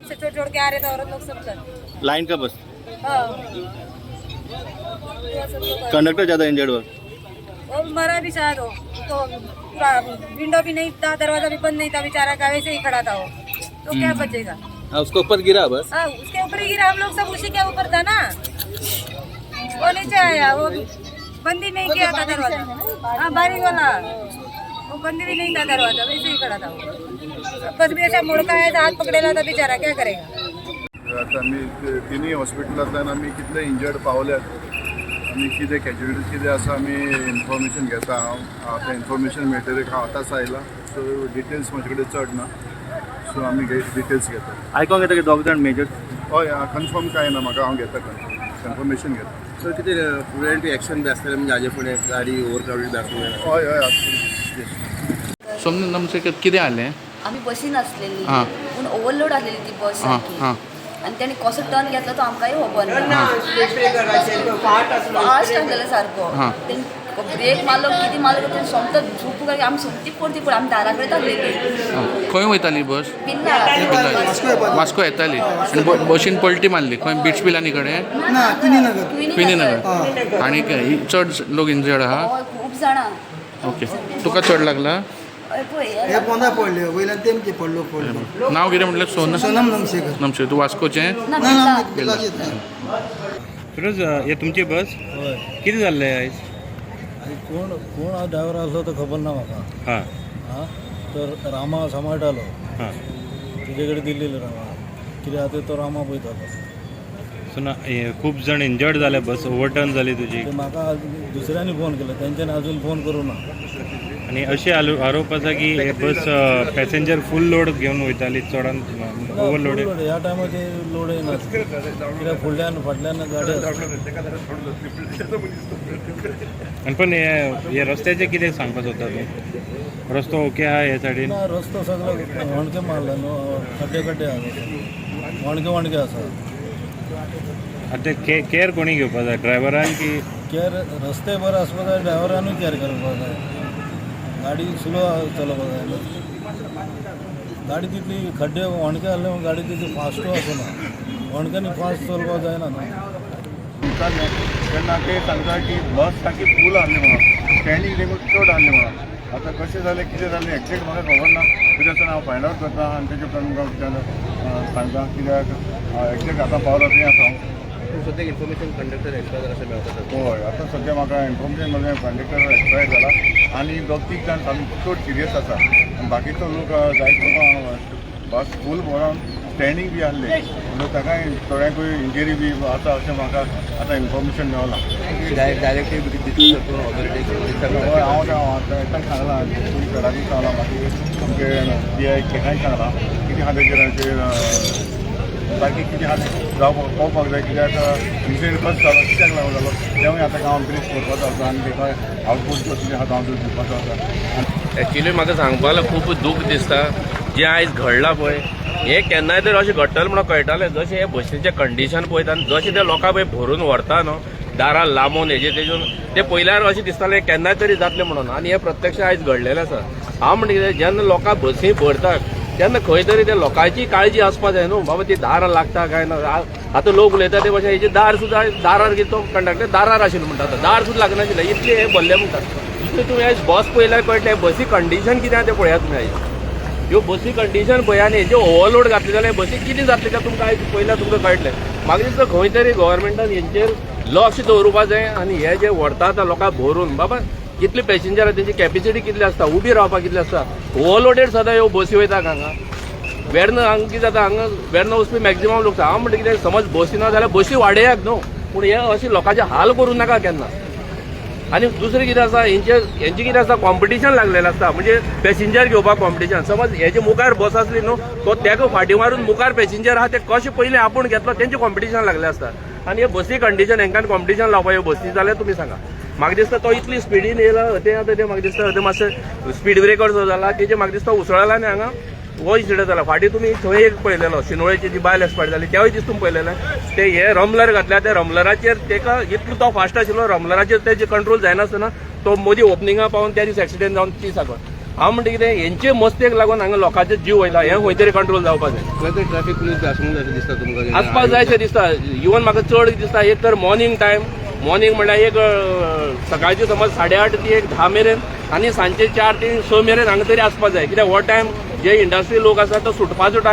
से छोड़ छोड़ के आ रहे थे औरत लोग सब लोग। लाइन का बस? हाँ। तो सब लोग। कंडक्टर ज़्यादा इंजर्ड हुआ? वो मरा भी शायद, वो तो पूरा विंडो भी नहीं था, दरवाजा भी बंद नहीं था, बेचारा का वैसे ही खड़ा था वो, तो क्या बचेगा? हाँ, उसके ऊपर गिरा बस? हाँ, उसके ऊपर ही गिरा। हम लोग सब उसी के ऊपर था ना। वो नीचे आया, वो बंदी नहीं किया था दरवाजा। हाँ, बारीक वाला, वो बंदी भी नहीं था दरवाजा, वैसे ही खड़ा था वो। बस भी ऐसा मुड़का है तो हाथ पकड़ेला था, बेचारा क्या करेगा? आतां आमी तिनूय हॉस्पिटलांतल्यान आमी कितले इंजर्ड पावल्यात आनी कितें कॅज्युलिटीज कितें आसा, आमी इन्फॉर्मेशन घेता. हांव आतां इन्फॉर्मेशन मेळटकीर, हांव आतांच आयला, सो डिटेल्स म्हजे कडेन चड ना, सो आमी डिटेल्स घेता. आयकोंक येता की दोग जाण मेजर. हय, कन्फर्म कांय ना म्हाका. हांव घेता, कन्फर्मेशन घेता. सर, कितें प्रिवेंटिव एक्शन बी आसतलें, म्हणजे हाजे फुडें गाडी ओवर क्रावडीड बी आसूंक जायना? हय हय आसतलें. समजून तुमचें कितें जालें? आमी बसीन आसलेली. आं. पूण ओवरलोड आसलेली ती बस सारकी. आनी तेणी कसो टर्न घेतलो तो आमकांय खबर ना. फास्ट आसलेलो सारको. तेणी ब्रेक मारलो, कितें मारलो, तेणी सोमतो झोप काय, आमी सोमती परती पळय, आमी दारा कडेन आसलेली. खंय वयताली बस? पिल्ला. वास्को येताली आनी बशीन पलटी मारली खंय, बीच पिलानी कडेन? ना, क्विनी नगर. क्विनी नगर. आनी चड लोक इंजर्ड आहा? हय, खूब जाणां. ओके, तुका चड लागला? हय, पळय. हे पोंदा पडले, वयल्यान तेमचे पडलो पडलो. नांव कितें म्हटलें? सोन सोनम नमशेकर. नमशे. तूं वास्कोचें? ना. ना ना. बिल्ला. बिल्लाचेच. फिरोज, हे तुमची बस, कितें जाल्लें आयज? आनी कोण कोण ड्रायव्हर आसलो तो खबर ना म्हाका. हां. हां, तर रामा सांबाळटालो. हां. तुजे कडेन दिल्लेलो रामा, कित्याक आतां तो रामा पळयतालो. सो ना, हे खूब जण इंजर्ड जाले, बस ओवरटर्न जाली तुजी. ते म्हाका दुसऱ्यांनी फोन केलो, तेंच्यांनी अजून फोन करूं ना. आनी अशे आरोप आसा की हे बस पॅसेंजर फूल लोड घेवन वयताली, चडान ओवरलोडेड. लोड ह्या टायमाचेर लोड येना, कित्याक फुडल्यान फाटल्यान गाडी आसता. आनी पण हे हे रस्त्याचें कितें सांगपाक सोदता तूं? रस्तो ओके आहा हे सायडीन? ना, रस्तो सगळो होणके मारला न्हू, खड्डे खड्डे आसा, होणके होणके आसा. आतां केअर कोणी घेवपा जाय, ड्रायव्हरान की? केअर, रस्ते बरे आसपा जाय, ड्रायव्हरानूय केअर करपाक जाय, गाडी स्लो चलोवपाक जाय. गाडी तितली खड्डे होणके आसले म्हणून गाडी तितली फास्टूय आसना, होणक्यांनी फास्ट चलोवपाक जायना न्हू. विचारलें तेन्ना ते सांगता की बस सारकी फूल आहली म्हणून, स्टँडींग देखून चड आहली म्हणून. आतां कशें जालें, कितें जालें एक्झेक्ट म्हाका खबर ना. कित्याक आसतना हांव फायंड आवट करता आनी तेजे उपरांत तुमकां विचार सांगता, कित्याक एक्झेक्ट आतां पावलो थंय आसा हांव. सद्याक इन्फॉर्मेशन कंडक्टर एक्सपायर जाला अशें मेळटा सर. हय, आतां सद्या म्हाका इन्फॉर्मेशन मेळ्ळें, कंडक्टर एक्सपायर जाला आनी दोग तीग जाण सामके चड सिरियस आसा आनी बाकीचो लोक जायतो बस फूल भरोन स्टँडींग बी आहले, म्हणून ताकाय थोड्यांकूय इंजरी बी आसा अशें म्हाका आतां इन्फॉर्मेशन मेवलां. डायरेक्टली दितलो सर तूं ऑथॉरिटीक? हय, हांव हेकाय सांगलां, पुलीस सराकूय सांगलां, मागीर आमचे पी I केकाय सांगलां, कितें आहा तेजेर बाकी कितें आहा तें जावपाक पळोवपाक जाय, कित्याक इन्सिडंट कसो जालो, कित्याक लागून जालो, तेंवूय आतां हांव ब्रीफ करपाचो आसा आनी ताका आवटपुट कितें आहा तो हांव दिवपाचो आसा. एक्चुली म्हाका सांगपाक खूब दूख दिसता, जें आयज घडलां पळय, हें केन्नाय तरी अशें घडटलें म्हणून कळटालें. जशें हे बशीचें कंडिशन पळयता आनी जशें ते लोकांक पळय भरून व्हरता न्हू, दारां लांबोवन हेजे तेजून, ते पयल्यार अशें दिसतालें केन्नाय तरी जातलें म्हणून. आनी हें प्रत्यक्ष आयज घडलेलें आसा. हांव म्हणटा कितें, जेन्ना लोकांक बसी भरतात तेन्ना खंय तरी ते लोकांची काळजी आसपा जाय न्हू, बाबा ती दारां लागता काय ना. आतां लोक उलयता ते भाशेन हेजे दार सुद्दां, दारार कितें, तो कंडक्टर दारार आशिल्लो म्हणटा, आतां दार सुद्दां लागनाशिल्लें, इतलें हें भरलें म्हणटा. इतलें तुमी आयज बस पळयल्यार कळटलें बसी कंडिशन कितें आहा तें. पळयात तुमी आयज ह्यो बसी कंडिशन पळया आनी हेजे ओवरलोड घातले जाल्यार बसी कितें जातलें तें तुमकां आयज पळयल्यार तुमकां कळटलें. म्हाका दिसता खंय तरी गव्हर्मेंटान हेंचेर लक्ष दवरुपा जाय आनी हे जे व्हरता आतां लोकांक भरून, बाबा कितले पॅसेंजर आहा, तेंची कॅपेसिटी कितली आसता, उबी रावपाक कितली आसता. ओवरलोडेड सदां ह्यो बसी वयता हांगा वेर्ना. हांगा कितें जाता, हांगा वेर्ना वचपी मॅक्झिमम लोक. हांव म्हणटा कितें, समज बसी ना जाल्यार बसी वाडयात न्हू, पूण हे अशे लोकांचे हाल करूं नाका केन्ना. आनी दुसरें कितें आसा, हेंचे कितें आसता, कॉम्पिटिशन लागलेलें आसता, म्हणजे पॅसेंजर घेवपाक कॉम्पिटिशन. समज हेजे मुखार बस आसली न्हू, तो तेका फाटीं मारून मुखार पॅसेंजर आहा ते कशें पयलीं आपूण घेतलो, तेंचें कॉम्पिटिशन लागलें आसता. आनी हे बसी कंडिशन, हेंकां कॉम्पिटिशन लावपा ह्यो बसी जाल्यार तुमी सांगा. म्हाका दिसता तो इतली स्पिडीन येयला, ते आतां ते म्हाका दिसता ते मातशें स्पीड ब्रेकर जो जाला तेजे म्हाका दिसता उसळला आनी हांगा हो इन्सिडंट जाला. फाटीं तुमी थंय एक पळयलेलो, शिनोळेची जी बायल एक्सपायर जाली, तेवूय दीस तुमी पळयलेले. ते हे रमलर घातल्या, त्या रमलराचेर तेका इतलो तो फास्ट आशिल्लो, रमलराचेर तेजे कंट्रोल जायनासतना तो मदीं ओपनिंगा पावन त्या दीस एक्सिडेंट जावन ती सागर. हांव म्हणटा कितें, हेंचे मस्तेक लागून हांगा लोकांचे जीव वयता, हें खंय तरी कंट्रोल जावपा जाय. खंय तरी ट्रॅफिक पुलीस बी आसूंक जाय अशें दिसता तुमकां? आसपाक जाय अशें दिसता. इवन म्हाका चड दिसता एक तर मॉर्निंग टायम, मॉर्निंग म्हणल्यार एक सकाळचे समज 8:30 ते एक 10 मेरेन आनी सांजचे 4 ते 6 मेरेन हांगा तरी आसपाक जाय. कित्याक हो टायम जे इंडस्ट्री लोक आसा तो सुटपाचो टायम.